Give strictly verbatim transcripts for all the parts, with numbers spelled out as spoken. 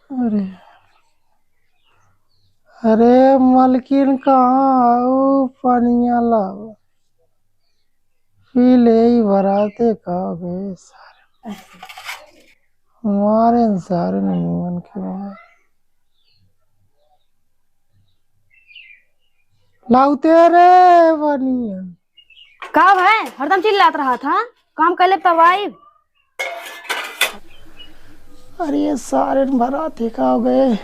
अरे, अरे मलकिन, कहाँ हऊ? पनिया लावा, पी ले। ई बराते का बे सारे, मारे न सारे न मुअन के मार। लाउते रे पनिया। का भाई, हरदम चिल्लात रहत ह? काम कइले तब आइब। अरे ये सारे बराते का हो गए,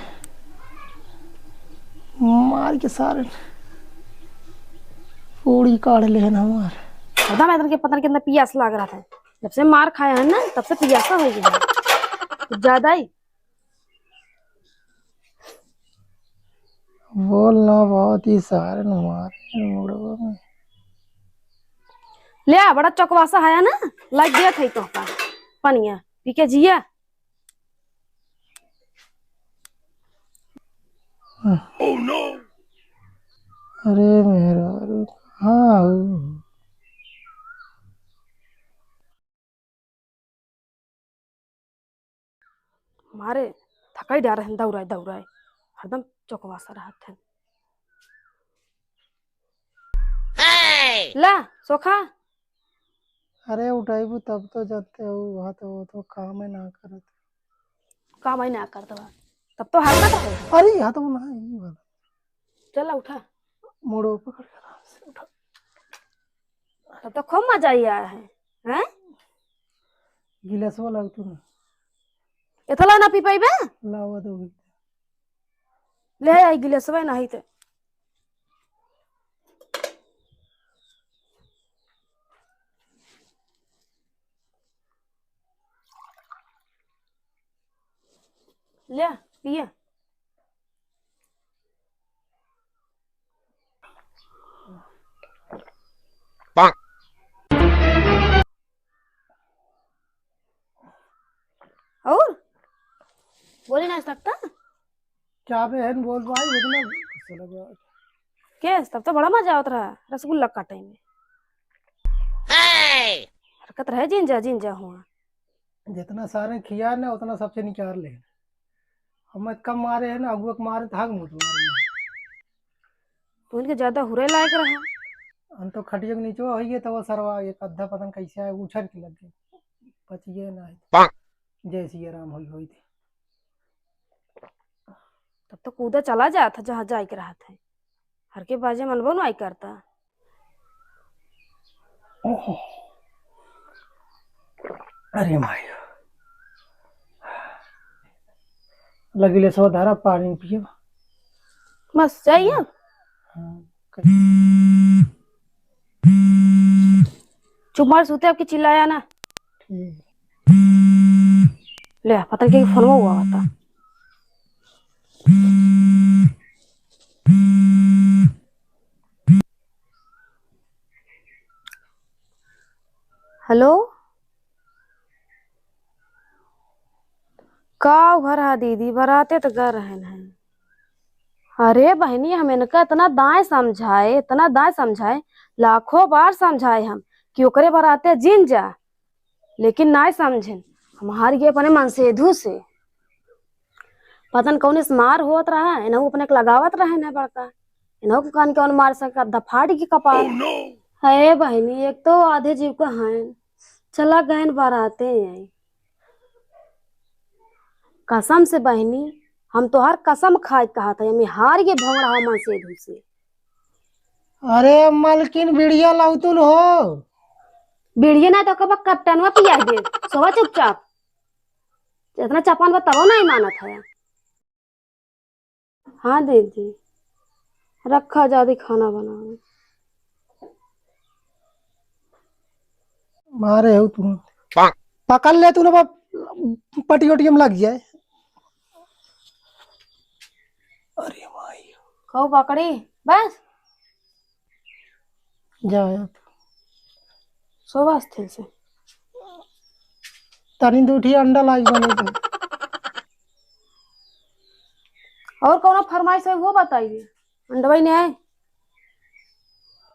मार के सारे पूड़ी काढ़ लेहन हमार। हरदम एतन के पता नहीं कितना पियास लाग रहत है, जब से मार खाए हैं ना तब से पियासा हो गया है। कुछ ज्यादा ही। बोल ना बहुत ही सारे न मारे मुड़वा में। ले आ, बड़ा चौकवासा है ना, लाइक दिया था तो पनिया पी के जिया। अरे मेहरारू, कहाँ हो? मारे थकाई डारे हैं दौड़ाए दौड़ाए, हरदम चौकवासा रहत हैं। ला, सोखा। अरे उठाइबू तब तो जानते हो, वहाँ तो, वो तो काम ही ना करत। काम ही ना करत बा, तब तो हरकत है। अरे यहाँ तो ना, ये वाला। चला उठा। मोड़ो पकड़ के आराम से उठा। तब तो खूब मजा ही आया है, हैं? गिलासवा लाओ तू ना। इतना ना पी पाइबे? लावा दो। ले आई गिलासवा, नहीं तो। ले, पिया। और? बोले ना सकता? क्या बहन बोल भाई, इतना गुस्सा लगा। के, तब तो बड़ा मजा आवत रहा रसगुल्ला काटे में। हरकत रहे जिन जा, जिन जा हुआ। जितना सारे खिया ना, उतना सबसे निकाल ले। हम कम मारे हैं ना, अगुआ के मारे तो हग मुत मारे। तो इनके ज्यादा हुरे लायक रहा। हम तो खटिया के नीचे होइए, तो वो सरवा एक अद्धा पतन कैसे आए, उछल के लग गए, बचिए ना। जय सिया राम होई होई थे। तब तो कूदा चला जात है, जहाँ जाए के रहत है। हर के बाजे मनबो नाई करता। ओहो। अरे माई। लगिले सो धारा पानी पिए। बस चाहिए? हाँ। चुप मार सूते, अब की चिल्लाया ना। ठीक। ले, पता नहीं के फोन हुआ होता। हेलो, का घर हा दीदी, बराते तो गर रहन है। अरे बहनी, हम इनका इतना दाएं समझाए, इतना दाएं समझाए, लाखों बार समझाए हम कि ओकरे बराते जिन जा, लेकिन नाय समझेन। हम हार गए अपने मनसेधु से। पता न कौन इस मार होत रहा, इनहू अपने के लगावत रहे न बड़का, इनहू के कान के कौन मार सका, दफाड़ के कपार। Oh no! हे बहनी, एक तो आधे जीव का हैं, चला गएन बराते आई। कसम से बहनी, हम तोहार कसम खाए के कहत है, हमें हार के भोंगड़ा हो मनसेधु से। अरे मलकिन, बीड़िया लाउतुन हो। बीड़िया ना तो कब कप्टनवा पिया दे, सोवा चुपचाप। इतना चपान बा तबो नहीं मानत है। हाँ दीदी, रखा जादी खाना बनावे। मारे हो तू। पकड़ ले तू ना बाप, पटी ओटी में लग जाए। अरे माई। खाओ पकड़ी, बस। जा यार। सो बस थे से। तनी दू ठी अंडा लाई बने दे। और कौनो फरमाइश है वो बताइए। अंडवा ही नहीं आए।